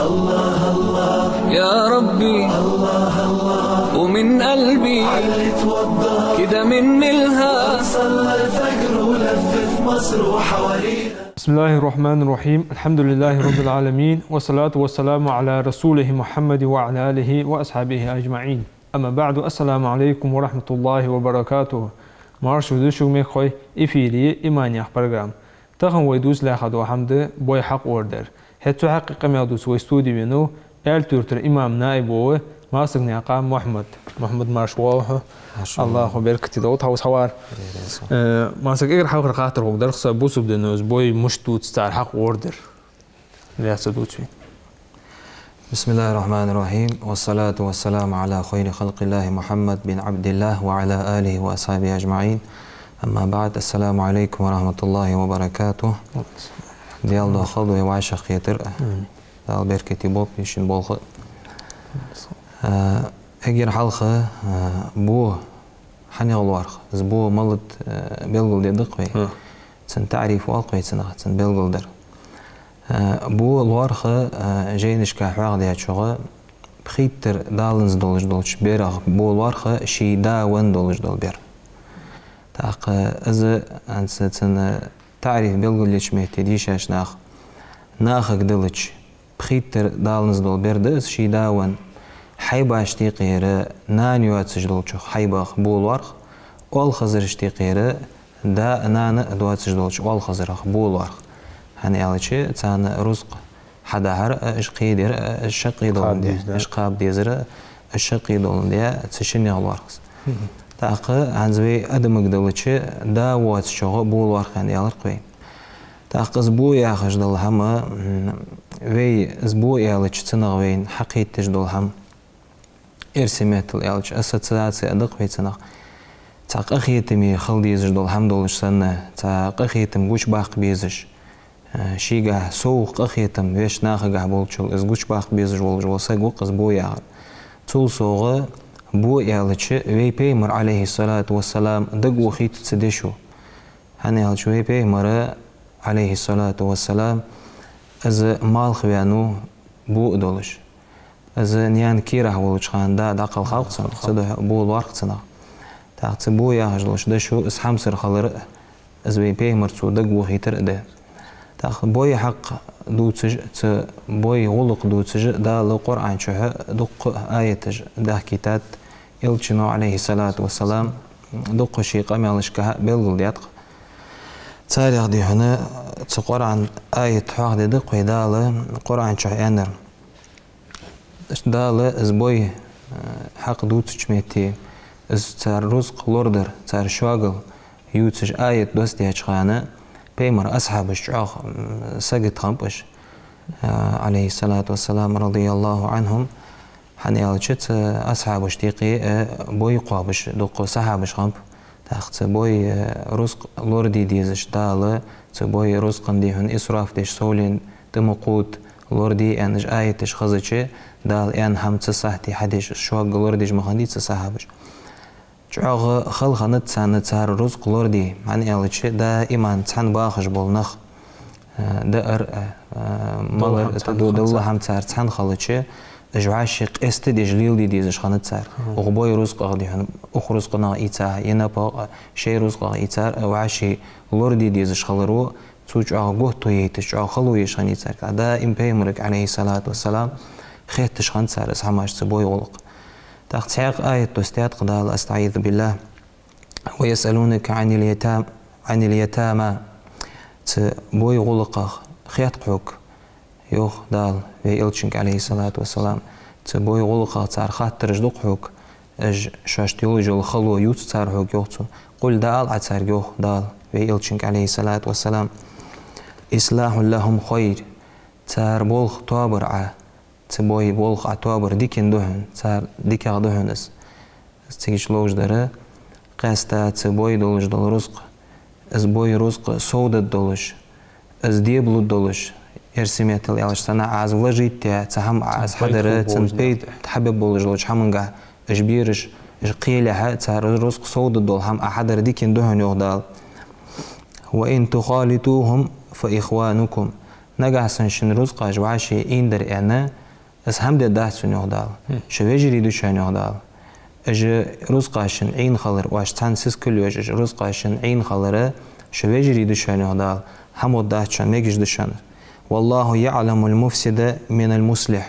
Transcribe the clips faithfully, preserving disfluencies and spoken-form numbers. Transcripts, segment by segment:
يا ربي، ومن قلبي كده من ملها. صلى الفجر ولف في مصر وحواليها. بسم الله الرحمن الرحيم. الحمد لله رب العالمين، والصلاة والسلام على رسوله محمد وعلى آله وأصحابه أجمعين. أما بعد، السلام عليكم ورحمة الله وبركاته. Марша вуду шуга, мехкахой, эфире «Иман» яха программа. Тахан вай дувца лаьрхӀа дола хӀама да бой хьакъ лорадар. ХӀаьта цу хьакъехьа къамаьл дувца вай студе венав Аьлий-Юртара имам наиб вола Масагнаькъан Мухьмад. Мухьмад, марша воагӀалва хьо. Марша воагӀалва. АллахӀа беркате долда хьо укхаза хьавар. Беркате. Э, Масаг, эггара хьалхара хаттар хьога дар-кх са: бусалба дино из бой мишта дувц, цар хьакъ лорадар. Лаьца дувц вай. بسم الله الرحمن الرحيم، والصلاة والسلام على خير خلق الله محمد بن عبد الله وعلى آله وأصحابه أجمعين. أما بعد، السلام عليكم ورحمة الله وبركاته. Даьла духьа хилда вай вӀашагӀкхетар. Амин. Дала беркате болба шун болх. Э, эггара хьалха, э, бо хьанах лоархӀ? Из бо малад, э, белгалдергда-кх вай. Хм. Цун таӀриф оал-кх вай цунах, цун белгалдар. Э, бо лоархӀ, э, жайнашка хьоахадаьчох, пхийттара даланза долаш долча берах бо лоархӀ, ший да венна долаш дола бер. ТӀаккха из, хӀанз цун таӀриф белгалдеча метте дийшача наха: нахага диллача, пхийттара даланза дола бер да из, ший да венна. Хьайбашта юкъера нана йоацаш долча хьайбах бо лоархӀ, оалхазарашта юкъера да а нана а доацаш долча оалхазарах бо лоархӀ. ХӀана аьлча, царна рузкъа хьадахьар а, уж кхедар а, уж шаккхе доландаь, кхаба дезар а, уж шаккхе доландаь, цу шиннех лоархӀ из. Мгм. ТӀаккха хӀанз вай адамага диллача, да воацачох бо лоархӀ аьнна аьлар-кх вай. ТӀаккха из бо яхаш дола хӀама, м, вай из бо аьлча, цунах вайна хьакхеташ дола хӀама, эрсий меттала аьлча, ассоциаци а да-кх вай цунах. Цхьа къахетаме хила дезаш дола хӀама долаш санна, цхьа къахетам гучабаккха безаш, э, шийгахьа совгӀа къахетам вешта нахагахьа болчул из гучабаккха безаш волаш вола саг ва-кх из бо яхар. Цул совгӀа бо аьлча, вай Пайхамара, عليه الصلاة والسلام, дагавохийт цу дешо. ХӀана аьлча, вай Пайхамар, عليه الصلاة والسلام, из малхваьннав бо а долаш. Из наьна кийрахь волча хана да дӀакхелхав-кх цунна, цудухьа бо лоархӀ цунах. ТӀаккха цу бо яхаш долча дешо из хьамсара хилар а, из вай Пайхамар цо дагавохийтар а да. ТӀаккха бой хьакъ дувцаш а, цу бой гӀулакх дувцаш а Дала Къуръан чухь дуккха аяташ даьхкийтад, Элчано, عليه الصلاة والسلام, дуккха ший къамаьлашкахьа белгалдаьд-кх. Царех, дий хьона, цу Къуръан аят хьоахадергда-кх вай, Дала Къуръан чухь аьннар. Дала из бой, э, хьакъ дувцача метте, из цар рузкъ лорадар, цар шоагал ювцаш аят доссадаьча хана, Пайхамара асхьабаш чӀоагӀа, м, сагота хиннаб уж, э, عليه الصلاة والسلام، رضي الله عنهم. ХӀана аьлча, цу асхьабашта юкъе, э, бой кхоабаш дуккха сахьабаш хиннаб. ТӀаккха цу бой, э, рузкъ лораде дезаш, Дала цу бой рузкъан, дий хьона, исраф деш, совленна тӀа ма кхувда, лораде аьнна уж аяташ хезача, Дала аьнна хӀама цу сахьте хьадеш, шоагал лорадеш ма хиннадий цу сахьабаша. ЧӀоагӀа хала хиннад царна цар рузкъ лораде, хӀана аьлча, даим цхьана бахаш бола нах, э, даар а, э, малар а, тӀадулла хӀама цар цхьана хилча, уж вӀаший къестадеш леладе дезаш хиннад цар. Мгм. Укх бой рузкъах, дий хьона, укх рузкъанах ийцахьа, е напагӀа, шоай рузкъах ийцар а вӀаший лораде дезаш хиларо, цо чӀоагӀа готто яйташ, чӀоагӀа хало еш хиннай царга. ТӀаккха даим Пайхамарга, عليه الصلاة والسلام, хетташ хиннад цар из хӀамаш, цу бой гӀулакх. ТӀаккха цхьаькха аят доссадаьд-кх Дала, أستعيذ بالله: ويسألونك عن اليتام-، عن اليتامى. Цу бой гӀулакхах хет-кх хьога, йоах Дала вай Элчанга, عليه الصلاة والسلام. Цу бой гӀулакхах цар хаттараш ду-кх хьога, уж шоашта йолаш йола хало ювц цар хьога, йоах цо. قل, дӀаала Ӏа царга, йоах Дала вай Элчанга, عليه الصلاة والسلام: إصلاح لهم خير. Цар болх тоабар Ӏа, цу бой болх Ӏа тоабар дикана да хьона, цар дикагӀа да хьона из. Из цига чу ловш дар: къаьстта цу бой долаш дола рузкъ, из бой рузкъ совдоалаш, из дебалуш долаш, эрсий меттала аьлча, цунна Ӏа из вложить даь, цхьа хӀама Ӏа из хьадар, цун пайда хьабергболаш долча хӀамангахьа уж бераш, уж кхелехьа, цар рузкъ совдоала хӀама Ӏа хьадар дикана да хьона, йоах Дала. وإن تخالطوهم فإخوانكم. Нагахьа санна шун рузкъаш вӀаши ийнадар аьнна, из хӀама дергдац шоана, йоах Дала. Шун вежарий да шоана, йоах Дала. Уж рузкъаш шун Ӏийна хилар, оаш цхьана сискал йоацаш, уж рузкъаш шун Ӏийна хилар, шун вежарий да шоана, йоах Дала. ХӀама дергдац шоана, мегаш да шоана. والله يعلم المفسد من المصلح.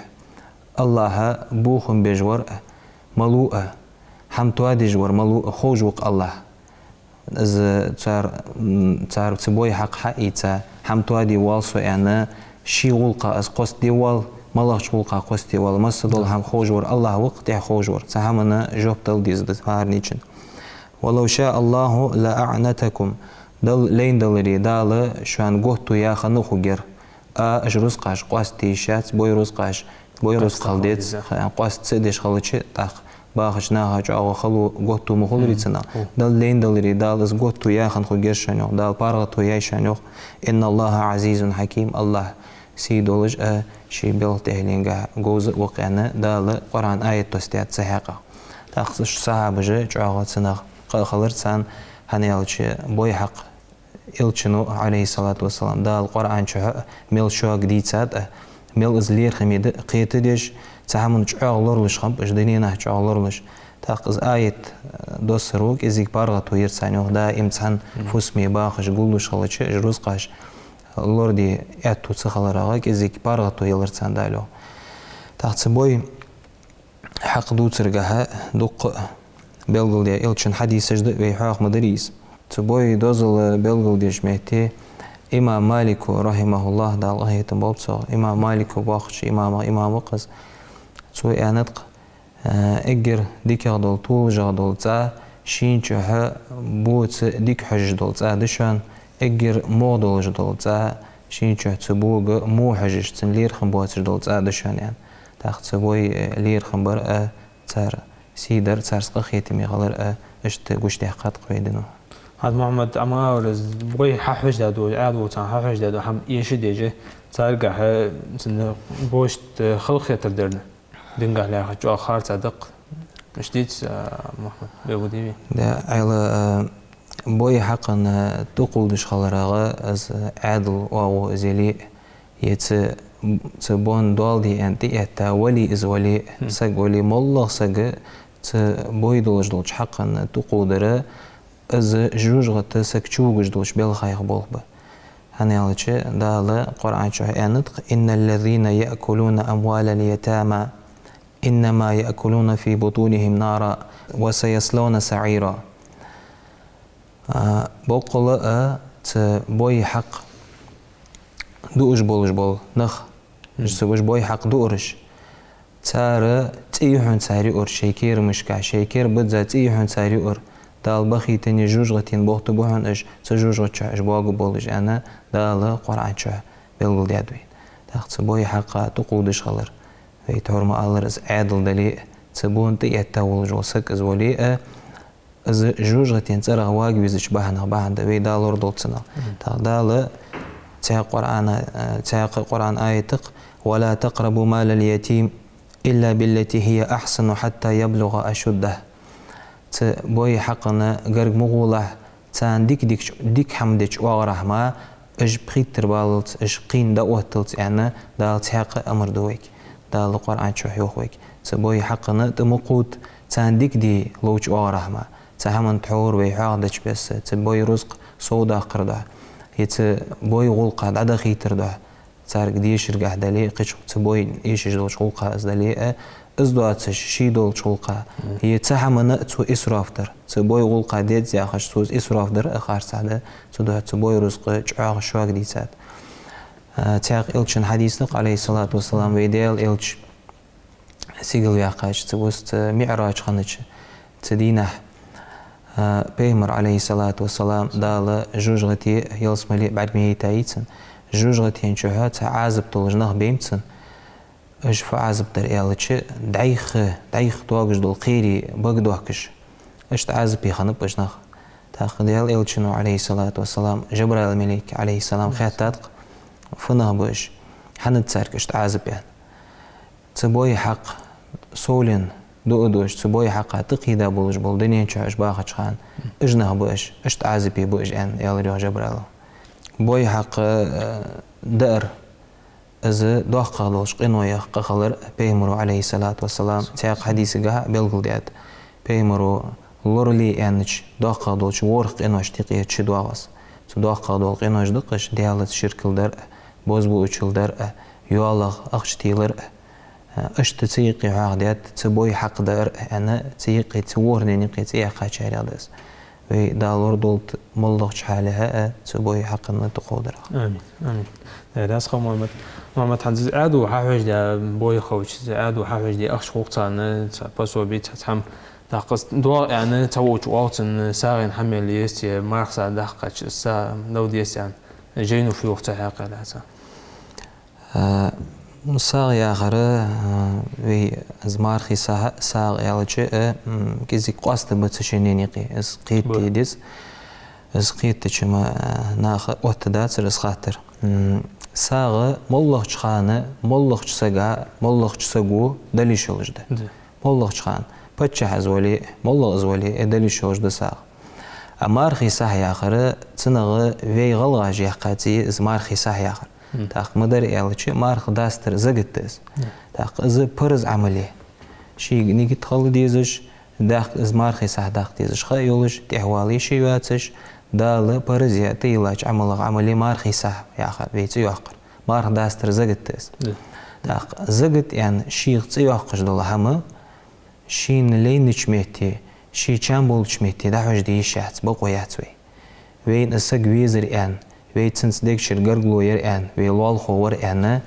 АллахӀа бохам беш вар а, малув а, хӀама тоадеш вар малув а ховш ва-кх АллахӀ. Из цар, м, цар цу бой хьакъ хьаийца, хӀама тоаде воалл со аьнна, ший гӀулакха из кхоссаде воалл, малагӀча гӀулакха кхоссаде воалл, масса дола хӀама ховш вар АллахӀ ва-кх, тӀехьа ховш вар. Цу хӀамана жоп дала деза да хӀаранечун. ولو شاء الله لأعنتكم. Далла лайна даларе, Дала шоана готто яь хинна хургьяр. А, уж рузкъаш къоастаде йиш яц, бой рузкъаш, бой рузкъа хила деза, ха-, къоаста ца деш хилча, тӀаккха бахача наха чӀоагӀа хало, готто ма хуларий цунах. Далла лайна даларе, Дала из готто яь хинна хургьяр шоана, йоах, Дала паргӀато яьй шоана, йоах. إن الله عزيز حكيم. АллахӀ сий долаш а, ший белха тӀехьленгахьа говза а ва-кх аьнна, Дала Къуръан аят доссадаьд цу хьакъехьа. ТӀаккха уж сахьабаш чӀоагӀа цунах къа а хилар царна, хӀана аьлча бой хьакъ Элчано, عليه الصلاة والسلام, Дала Къуръан чу хьа мел шога дийцад а, мел из лерхӀаме да а кхетадеш, цу хӀаман чӀоагӀа лоралуш хиннаб уж, дуненахьа чӀоагӀа лоралуш. ТӀаккха из аят, э, доссаро кӀезига паргӀато яр царна, йоах, даим цхьан фусаме бахаш гуллуш хилча, уж рузкъаш лораде аьттув ца хиларах кӀезига паргӀато ялар царна Дала, йоах. ТӀаккха цу бой хьакъ дувцаргахьа дукха белгалдаь Элчан хьадисаш да, вай хьоаха ма дарий из. Цу бой дозал белгалдеча метте имам Малико, رحمه الله, Дала къахетам болба цох, имам Малико бохкача имамех имам ва-кх из. Цо аьннад-кх, э, эггара дикагӀа дола, толашагӀа дола цӀа шийна чухь бо ца дика хьожаш дола цӀа да шоана, эггара могӀа долаш дола цӀа шийна чухь цу бога во хьожаш, цун лерхӀам боацаш дола цӀа да шоана, аьнна. ТӀаккха цу бой, э, лерхӀам бар а, цар сий дар, царца къахетаме хилар а иштта гучадаьккхад-кх вай дина. Хьажа Мухьаммад, амма вар из бой хьахьожадаь дола, Ӏаьдало царна хьахьожадаь дола хӀама эшадеш, царгахьа цун бошта халахетар дарна, дингахьа лаьрхӀа чӀоагӀа харцахьа да-кх. Иштта дий из, а, Мухьаммад, белгалде вай? Да, Ӏайла, а, бой хьакъана тӀакхувдаш хиларах, из Ӏаьдал оагӀув из яле а, е цу, цу бон доал де аьнна тӀаэтта вале из, вале а, саг вале, моллагӀа саг цу бой долаш долча хьакъана тӀакхувдар, из жожагӀата саг чувугаш долча белхаех болх ба. ХӀана аьлча Дала Къуръан чу аьннад-кх: إن الذين يأكلون أموال اليتامى إنما يأكلون في بطونهم نارا وسيصلون سعيرا. А, боккъала а цу бой хьакъ дуаш болаш бола нах, уж цу, уж бой хьакъ дуараш, цар цӀи я хьона цар юар, шоай керамашка, шоай кер бизза цӀи я хьона цар юар, Дала бахийта жожагӀатен бохту ба хьона уж, цу жожагӀата чу уж боагаболаш, аьнна, Дала Къуръан чу белгалдаьд вайна. ТӀаккха цу бой хьакъа тӀакхувдаш хилар, вай тхьовра ма аллара, из Ӏаьдал дале а, цу бона тӀаэтта волаш вола саг из вале а, из жожагӀатен цӀерах вага везача бахьанех бахьан да, вай Дала лорадолда цунах. ТӀаккха Дала цхьаькха Къуръана, э, цхьаькха Къуръан аятах: ولا تقربوا مال اليتيم إلا بالتي هي أحسن حتى يبلغ أشده. Цу бой хьакъана гарга ма гӀолахь, царна дика-дикача, дика хӀама деча оагӀорахьа мара, уж пхийттара баллалца, уж кхийна дӀаотталца, аьнна, Дала цхьаькха амар ду вайга. Дала Къуръан чу йоах вайга: цу бой хьакъана тӀа ма кхувда, царна дика де ловча оагӀорахьа мара. Цу хӀаман тхьовра вай хьоахадеча бесса, цу бой рузкъа совдаккхар духьа, е цу бой гӀулакха дӀадахийтар духьа, царга дешаргахьа дале а, кхыча цу бой эшаш долча гӀулакха из дале а, из доацаш ший долча гӀулакха, е цу хӀамана а цо исраф дар, цу бой гӀулакха деза яхаш, цо из исраф дар а харцахьа да, цудухьа цу бой рузкъа чӀоагӀа шога дийцад. А, цхьаькха Элчан хьадис да-кх, عليه الصلاة والسلام, вай Даьла Элча сигала ваьккхача, цу бус-, цу МиӀраж хиннача цу дийнахьа, а, Пайхамар, عليه الصلاة والسلام, Дала жожагӀате а, ялсмале а бӀаргаяйта йицан, жожагӀатен чухь цхьа Ӏазап долаш нах бейнаб цунна. Уж фу Ӏазап дар аьлча, дӀайха, дӀайха догаш дола кхерий бага дохкаш, иштта Ӏазапе хиннаб уж нах. ТӀаккха Даьла Элчано, عليه الصلاة والسلام, Жабраил малейк, عليه السلام, хаьттад-кх: «Фу нах ба уж? ХӀана да царга иштта Ӏазап?» — аьнна. Цу бой хьакъ совлен дуа дуаш, цу бой хьакъа тӀакхийда болаш бола дунен чу уж бахача хана, уж нах ба уж, иштта Ӏазапе ба уж, аьнна, аьлар, йоах, Жабраила. Бой хьакъ, э, даар, из доккхагӀа долча къиноех къахилар, Пайхамаро, Ӏалайхи ссалату вассалам, цхьаькха хьадисагахьа белгалдаьд. Пайхамаро лорале аьннача доккхагӀа долча ворхӀ къиноша юкъе чудоагӀа из. Цу доккхагӀа дола къинош да-кх уж: Даьлаца ширк дар а, бозбуунчал дар а, йоалах, ахча телар а. Иштта цу юкъе хьоахадаьд цу бой хьакъ дар а, аьнна, цу юкъе, цу ворхӀанна юкъе цӀи яьккхачарех да из. Вай Дала лорадолда моллагӀча хьале а цу бой хьакъ тӀакховдарах. Амин. Амин. Э, раьза хилва, Мухьаммад. Мухьаммад, хӀанз из Ӏаьдало хьахьожадаь бой хилча, из Ӏаьдало хьахьожадаь ахча хул-кх царна, цхьа пособи, цхьа хӀама. ТӀаккха из доагӀа аьнна, цхьаволча оалаш цунна, сагӀийна хӀама мел еза, е марха сагӀа даккхача, из сагӀа дала деза аьнна. Жайно фу йоах цу хьакъехьа, Ӏа? А, ну, сагӀа яхар, а, вай из мархий сагӀа, сагӀа аьлча, а, м, кӀезига къоастабац цу шинне юкъе, из кхетаде деза. Из кхетача ма, а, наха оттадацар из хаттар. М, сагӀа моллагӀча хана, моллагӀча сага, моллагӀча саго дала йиш йолаш да. Да. МоллагӀча хана, паччахь из вале, моллагӀа из вале, э, дала йиш йолаш да сагӀа. А мархий сагӀа яхар, цунах вай гӀалгӀаша яьккха цӀи я из мархий сагӀа яхар. Мгм. ТӀаккха ма дарра аьлча, марха дастара закат да из. Мгм. ТӀаккха из парз Ӏамал я. Шийга нигат хила дезаш, даккха из мархий сагӀа даккха дезаш ха йолаш, тӀехвала йиш йоацаш, Дала парз яь тӀайиллача Ӏамалех Ӏамал я мархий сагӀа яхар, вай цӀи йоаккхар. Марха дастара закат да из. Да. ТӀаккха закат аьнна шийх цӀи йоаккхаш дола хӀама, шийна лайнача метте, ший чам болча метте дӀахьожаде йиш яц, бокъо яц вай. Вайна из саг везар аьнна, вай цунца дег чура гаргало яр аьнна, вай лоалахо вар аьнна,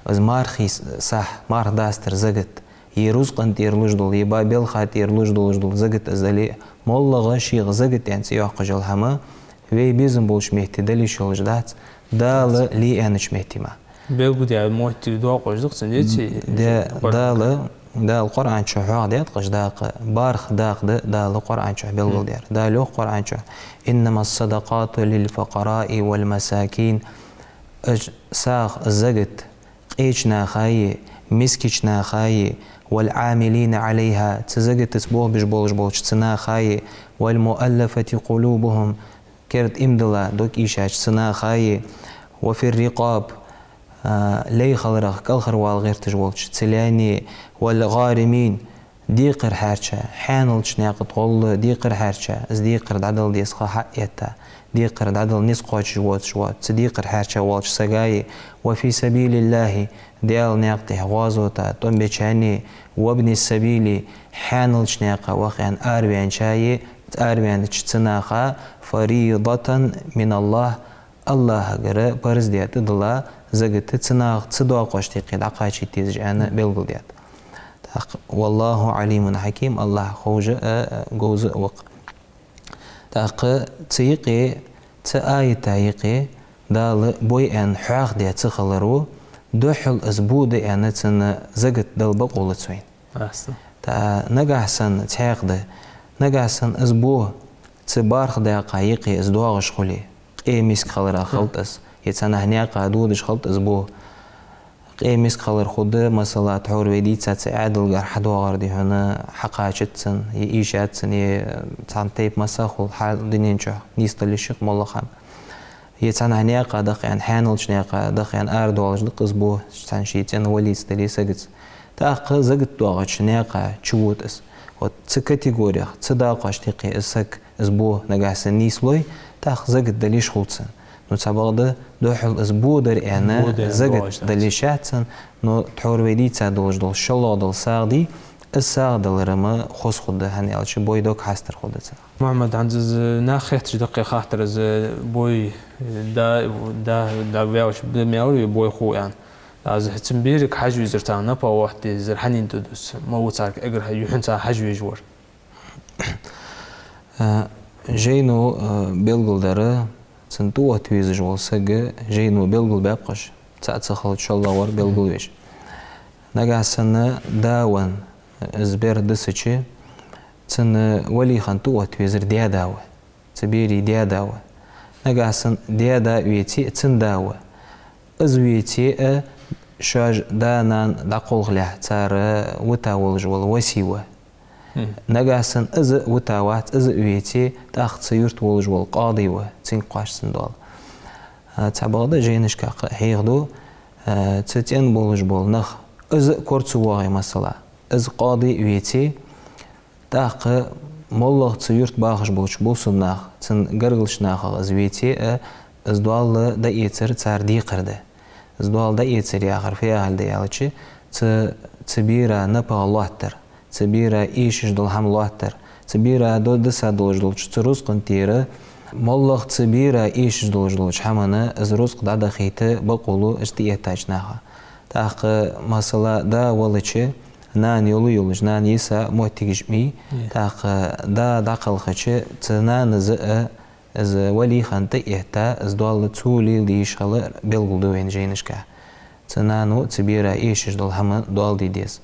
из мархий с-, сагӀа, марха дастара закат, е рузкъан тӀера луш дола, е ба-, балха тӀера луш долаш дола закат из дале а, моллагӀа шийх закат аьнна цӀи йоаккхаш йола хӀама, вай безам болча метте дала йиш йолаш дац, Дала ле аьннача метте мара. Белгалдаь моттиг доакъош да-кх цун, деций? М, да, Къуръан. Дала, Дала Къуръан чу хьоахадаьд-кх уж дакъа, бархӀ дакъа да Дала Къуръан чу белгалдаьр. Мгм. Дала йоах Къуръан чу: «إنما الصدقات للفقراء والمساكين». Уж сагӀа, закат, къеча нахаи, мискача нахаи, «والعاملين عليها», цу закатаца болх беш болаш болча цу нахаи, «والمؤلفة قلوبهم», керда иман дилла дог ийшача цу нахаи, «وفي الرقاب», а, лай хиларах кӀалхарвала гӀерташ волча цу лайнеи, «والغارمين», декхар хьаьрча, хьаьналча наькъа тӀа гӀолла декхар хьаьрча, из декхар дӀадала деза ха хьаэтта, декхар дӀадала низ кхоачаш воацаш вола, цу декхар хьаьрча волча сагаи, «وفي سبيل الله», Даьла наькъа тӀа гӀазота тӀом бечареи, «وابن السبيل», хьаьналча наькъа ваха аьнна араваьнначаи, араваьннача цу наха, «فريضة من الله», АллахӀагара парз даь тӀадилла закат, цу наха цу доакъошта юкъе дӀакхачийта дезаш аьнна белгалдаьд. ТӀаккха: «والله عليم حكيم», АллахӀ ховш а, а, говза а ва-кх. ТӀаккха цу юкъе, цу аята юкъе Дала бой аьнна хьоахадаь ца хиларо, духхьал из бо да аьнна цунна закат дала бокъо луц вайна. Аста. ТӀаккха нагахьа санна цхьаькха да, нагахьа санна из бо цу бархӀ дакъа юкъе из доагӀаш хуле, къе миска хиларах хилда из, е цхьаннахьа наькъа додаш хилда из бо. Къе миска хилар хургда, масала, тхьовра вай дийцача цу Ӏаьдалгара хьадоагӀар да хьона, хьакхачац цунна, е ийшац цунна, е цхьан тайпа маса хул хьал дунен чу, нийсдала йиш я-кх моллагӀа хӀама. Е цхьаннахьа наькъа даха аьнна, хьаьналча наькъа даха аьнна, арадоалаш да-кх из бо, цхьан ший цӀен валийца дале сагаца. ТӀаккха закат доагӀача наькъа чувода из. Вот цу категорех, цу дакъошта юкъе из саг, из бо нагахьа санна нийслой, тӀаккха закат дала йиш хул цунна. Ну, цхьабакъда, духхьал из бо дар аьнна, бо дар закат дала йиш яц цунна, но тхьовра вай дийца долаш дола шоллагӀа дола сагӀа дий, из сагӀа далар-м хоза хургда, хӀана аьлча бой дог хьастар хургда цунах. Мухьаммад, хӀанз из нах хетташ да-кх хаттар, из бой, да, да, да, ваьлча да мел вий бой хов аьнна. Аз хӀанз цун берага хьажа везар, царна напагӀа оттаде везар, хьанна тӀадус, ма ва царга эггара юххьанца хьажа везаш вар. Э, жайно, э, белгалдер, цунна тӀаотта везаш вола саг, жайно белгалбаьб-кх уж, цаӀ ца хилча шоллагӀвар белгалвеш. Нагахьа санна да венна, из бер дисача, цун валийхан тӀаотта везар даь-да ва, цу берий даь-да ва. Нагахьа санна даь-да веце а, цун да ва. Из веце а, шоаш да-нана дӀакхалхалехь, цар вита волаш вола васи ва. Мгм. Нагахьа санна из а вита вац, из а веце, тӀаккха цу юрта волаш вола къади ва, цунга кхоачаш санна дола. А, цхьабакъда жайнашка кхы а хьехаду, Э, цу цӀен болаш бола нах, из а кора ца воагӀе, масала, из къади веце, тӀаккха моллагӀа цу юрта бахаш болча бусалба наха, цун гаргарча нахах из веце а, из доал дӀаэцар цар декхар да. Из доал дӀаэцар яхар фу яхилга да аьлча, цу, цу бера напагӀа лоаттар, цу бера эшаш дола хӀама лоаттар, цу бера до-, дисса долаш долча цу рузкъан тӀера, моллагӀа цу бера эшаш долаш долча хӀамана из рузкъа дӀадахийта бокъо лу из тӀаэттача наха. ТӀаккха, масала, да велча, нана йола йолаш, нана йиса моттигаш ма йий, тӀаккха да дӀакхалхача, цу нанас а, из валий хинна тӀаэтта, из доал цо леладе йиш хилар белгалду вайна жайнашка. Цу нано цу бера эшаш дола хӀама доал де деза.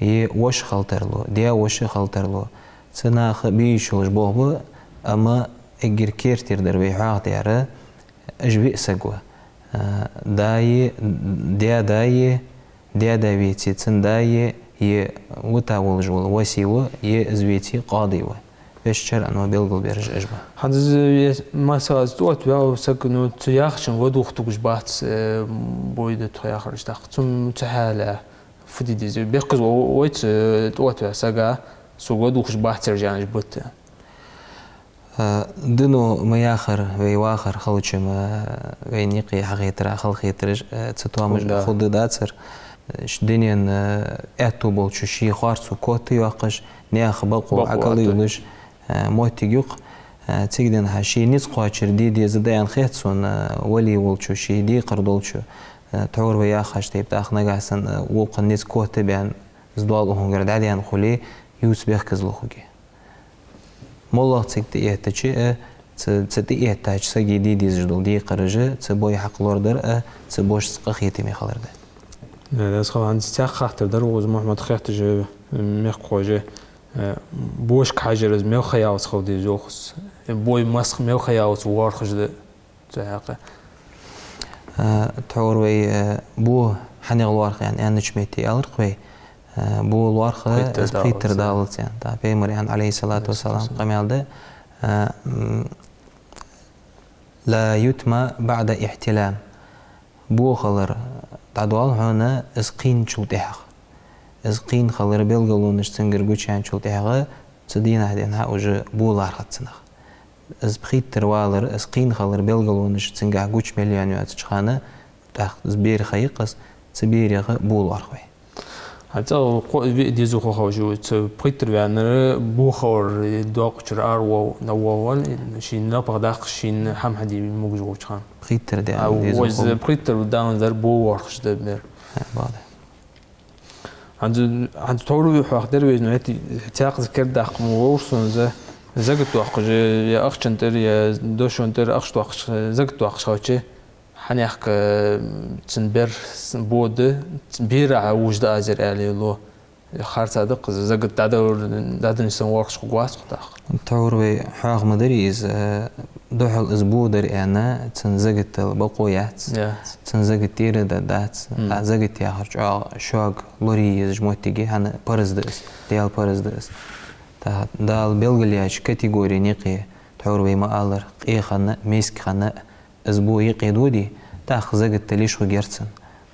Е воша хила тарлу, даь-воша хила тарлу. Цу наха бе йиш йолаш болх ба, амма эггара керттера дар вай хьоахадаьр, уж виъ саг ва. Э, даи, даь-даи, даь-да веце, цун даи, е вита волаш вола воси ва, е из веце къади ва. Вешта шарӀо белгалбераш уж ба. ХӀанз из, э, масала, из тӀаоттаваь саг, ну, цу яхачун ладувгӀа тугаш бац, э, бой да тхо яхараш тӀаккха. Цун цу хьала фу де деза? Бехказа вай цу тӀаоттаваь сага, сога ладувгӀаш бац цар жанаш бутта. Э, дано ма яхар, вай вахар хилча ма, вайна юкъе хьахетар, халахетараш, э, цу тоамаш хургда дацар. Э, ш-, дунен, э, аьттув болчо ший харцо котта йоаккхаш, наьха бокъо Ӏокхалла йолаш, э, моттиг юкъ. Э, цига денз хьа ший низ кхоачар де деза да аьнна хет сона, э, валий волчо, ший декхар долчо, э, тхьовра вай яхача тайпара, тӀаккха нагахьа санна, э, вокхун низ котта баьнна, из доал укхунгара дӀадаьнна хуле, ювца бехказло хургья. МоллагӀа цига тӀаэттача а, цу, цу тӀаэттача сага де дезаш дола декхараш а, цу бой хьакъ лорадар а, цу бошца къахетаме хилар да. Э, аз хала хӀанз цхьа хаттар дар укхаза, Мухьаммад, хетташ, э, мехкахой, э, бошка хьажар из мел ха яллалца хила деза йоах из. Э, бой масса мел ха яллалца лоархӀаш да. Цу хьакъехьа. Э, тхьовра вай, э, бо хьанех лоархӀ аьнна, аьннача метте аьлар-кх вай, э, бо лоархӀа из пхийттара даллалца аьнна. ТӀаккха Пайхамара аьннад, عليه الصلاة والسلام, къамаьл да, э, м, لا يتم بعد احتلام. Бо хилар дӀадоал хьона из кхийначул тӀехьагӀа. Из кхийна хилара белгалонаш цунгара гучаяьнначул тӀехьагӀа, цу дийнахьа денз хьа уже бо лоархӀац цунах. Из пхийттара валар, из кхийна хилара белгалонаш цунгахьа гуча мел яьнна йоацача хана, тӀаккха из бера ха я-кх из, цу берех бо лоархӀ вай. ХӀанз цӀагӀа кхо-виъ дезалхо ховш я, цу пхийттара ваьннар бо хилар доакъачара аравоал, на воал, шийна напагӀа даккха, шийна хӀама хьаде могаш волча хана. Пхийттара де-, а, дезалхо. Из пхийттара даланзар бо лоархӀаш да бер. Э, бакъда. ХӀанз, хӀанз тхьовра вай хьоахадаьр веза, ну, хӀаьта цхьаькхаза кердадаккха ма вовр сона из, закат доаккхаш, е ахчан тӀера, е дошон тӀера ахча доаккхаш, закат доаккхаш хилча, хьанехк, э, цун бер, с-, бо да, цун бера хьа вуж да азер аьле ло. Харцахьа да-кх из, закат дӀадалар, дӀаденнача санна лоархӀаш хургвац-кх тӀаккха. Тхьовра вай хьоаха ма дарий из, э, духхьал из бо дар аьнна, цун закатал бокъо яц. Яц. Цун закат тӀера да дац. М. А закат яхар чӀоагӀа шога лорае езаш моттиг я, хӀана параз да из, Даьла параз да из. ТӀаккха Дала белгалъяьча категорена юкъе, тхьовра вай ма аллара, къе хинна, миска хинна, из бо юкъе доде, тӀаккха закатал йиш хургьяр цун.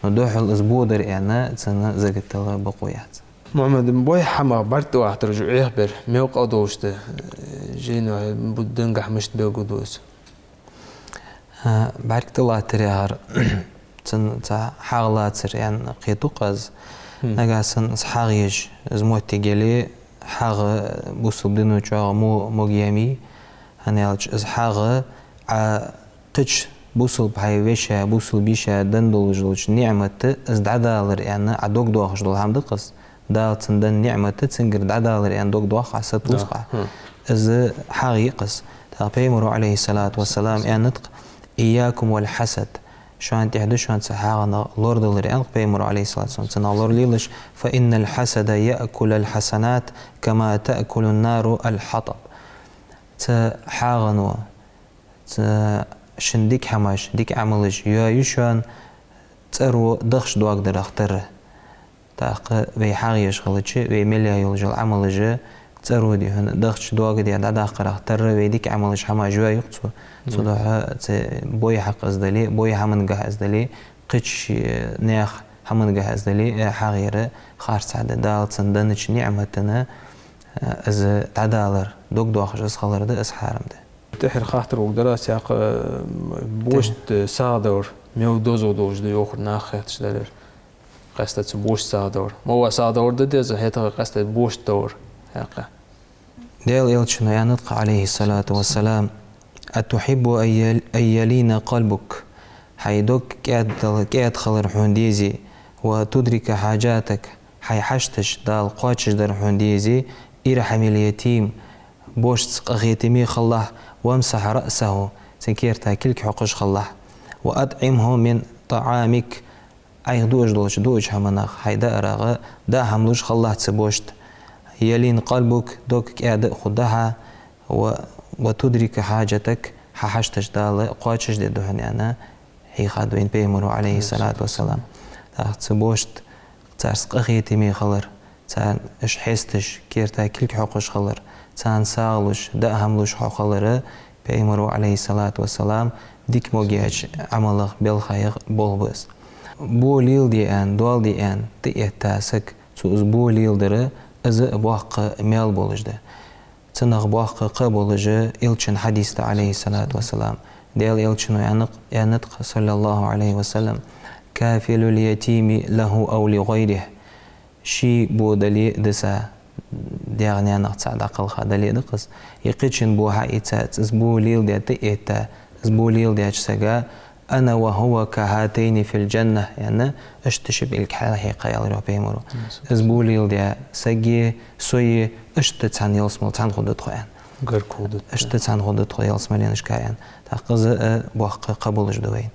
Но духхьал из бо дар аьнна, цун закатал бокъо яц. Мухьаммад, бой хӀамах бӀарг тӀалаттар жу Ӏехабер мел къа долаш да, жайно бу-, дангахьа мишта белгалду из? А, бӀарг тӀалаттар яхар, цун цхьа хьагӀ лацар аьнна кхету-кх аз. Хм. Нагахьа санна из хьагӀ еш, из моттиг яле, хьагӀ бусалба дино чӀоагӀа мо-, могаем я, хӀана аьлча из хьагӀ Ӏа кхыча бусалба хьай веший, бусалба йиший денна долаш долча ниӀмата из дӀадалар аьнна, Ӏа дог доахаш дола хӀама да-кх из. Дала цунна денна ниӀмат, цунгара дӀадалар аьнна дог доах Ӏа, сатувс-кх Ӏа. Да. Хм. Из хьагӀ я-кх из. ТӀаккха Пайхамара, عليه الصلاة والسلام, аьннад-кх: إياكم والحسد. Шоана тӀехьа да шоана цу хьагӀанах лорадалар, аьннад-кх Пайхамара, عليه الصلاة والسلام, цунах лоралелаш: فإن الحسد يأكل الحسنات كما تأكل النار الحطب. Цу хьагӀано цу шун дика хӀамаш, дика Ӏамалаш йоаю шоана, цӀеро дахча доагадарах тара. ТӀаккха вай хьагӀ еш хилча, вай мел яь йолаш йола Ӏамалаш цӀеро дий хьона дахча доагаде дӀадаккхарах тара вай дика Ӏамалаш, хӀамаш йоаю-кх цо. Мгм. Цудухьа цу бой хьакъ из дале, бой хӀамангахьа из дале, кхыча наьха хӀамангахьа из дале а, хьагӀ яр харц хӀама да. Дала цунна деннача ниӀматана, э, из дӀадалар, дог дохаш из хилар да из хьарам да. ТӀеххьара хаттар вуг дар аз яхар, э, бошта сагӀа дар, мел дозал долаш да йоахар наха хетташ далар. Къаьстта цу бошта сагӀа дар. Ма ва сагӀа дар да деза, хӀаьта къаьстта бошта дар. Хьакъа. Даьла Элчано аьннад-кх, Ӏалайхи ссалату вассалам: «أتحب أن يل-، أن يلين قلبك». Хьай дог кӀаьда-, кӀаьда хилар хьона дезий, «وتدرك حاجاتك», хьай хьашташ Дала кхоачашдар хьона дезий, «ارحم اليتيم», бошца къахетаме хилалахь, «وامسح رأسه», цун керта кулг хьокхаш хилалахь, «وأطعمه من طعامك», Ӏайха дуаш долча дуача хӀаманах, хьай даарах даа хӀама луш хилалахь цу бошта. «يلين قلبك», дог кӀаьда а хургда хьа, «و، وتدرك حاجاتك», хьа хьашташ Дала кхоачашдергда хьона, аьнна, хьийхад вайна Пайхамаро, Ӏалайхи ссалату вассалам. ТӀаккха цу бошта царца къахетаме хилар, царна уж хьесташ, керта кулг хьокхаш хилар, царна сагӀа луш, даа хӀама луш хьо хилар, Пайхамаро, Ӏалайхи ссалату вассалам, дика могаяьча Ӏамалех, белхаех болх ба из. Бо леладе аьнна, доал де аьнна тӀаэтта саг, цо из бо леладар, из а боккха маьл болаш да. Цунах боккха кхаъ болаш да Элчан хьадис да, Ӏалайхи ссалату вассалам. Даьла Элчано аьннад-кх, аьннад-кх, صلى الله عليه وسلم: «كافل اليتيم له أو لغيره». Ший бо дале а дисса, даьх-наьнах цхьа дӀакхелха дале а да-кх из. Е кхычун бо хьаийца, из бо леладе тӀаэтта, из бо леладеча сага: «أنا وهو كهاتين في الجنة», аьнна, иштта ши пӀелг хьалхьекха аьлар йоах Пайхамаро. Из бо леладе саги, сои иштта цхьана ялсмала цхьана хургда тхо, аьнна. Гарга хургда тхо. Иштта цхьана хургда тхо ялсмаленашка, аьнна. ТӀаккха из а боккха кхаъ болаш да вайна.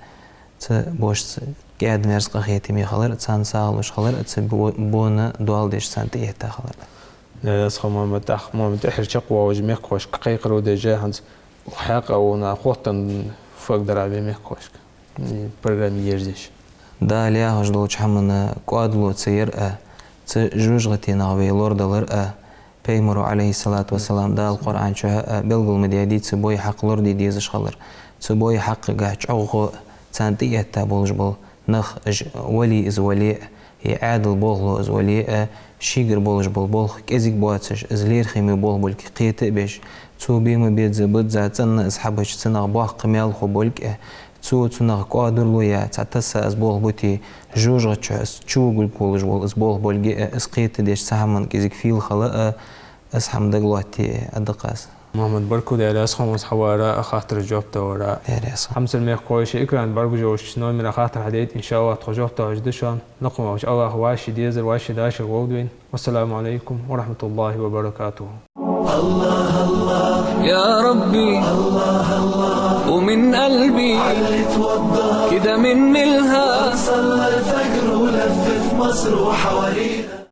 Цу бошца кӀаьда-мерза къахетаме хилар, царна сагӀа луш хилар, цу бо-, бона доал деш царна тӀаэтта хилар. Э, аз ха Мухьаммад, тӀаккха Мухьаммад, тӀеххьара чакхвоалаш мехкахошка кхайкхар деш, хӀанз хьакъ а вона, хоттам фаг дар а вай мехкахошка. Э, программа ерзаеш. Дала яхаш долча хӀамана кӀоадало ца яр а, цу жожагӀатенах вай лорадалар а, Пайхамаро, Ӏалайхи ссалату вассалам, Дала Къуръан чу а белгал ма даьдий цу бой хьакъ лораде дезаш хилар. Цу бой хьакъагахьа чӀоагӀа царна тӀаэтта болаш бола нах, уж вали из вале а, е Ӏаьдала болхло из вале а, шийгара болаш бола болх кӀезига боацаш, из лерхӀаме болх болга кхета а беш, цо бе ма безза бизза цӀена из хьабича, цунах боккха маьл хургболга а, цо цунах кӀоадало яь, цхьатасса из болх бите, жожагӀата чу из чувугаргволаш вола из болх болга а, из кхетадеш цу хӀаман кӀезига фийла хила а, из хӀама дагалоаттае а да-кх аз. Мухьаммад, баркал, Даьла раьза хилва хьавара а, хаттарашта жоп далара а. Даьла раьза хилва. Хьамсара мехкахой, шоай экрана бӀаргагуш йолча номера хаттар хьадайта, иншааллахӀ, тхо жоп далаш да шоана. Лакха волча АллахӀа вӀаший дезар, вӀаший дашар лолда вайна. والسلام عليكم ورحمة الله وبركاته. يا ربي، ومن قلبي، كده من ملها. صلى الفجر ولف في مصر وحوالينا.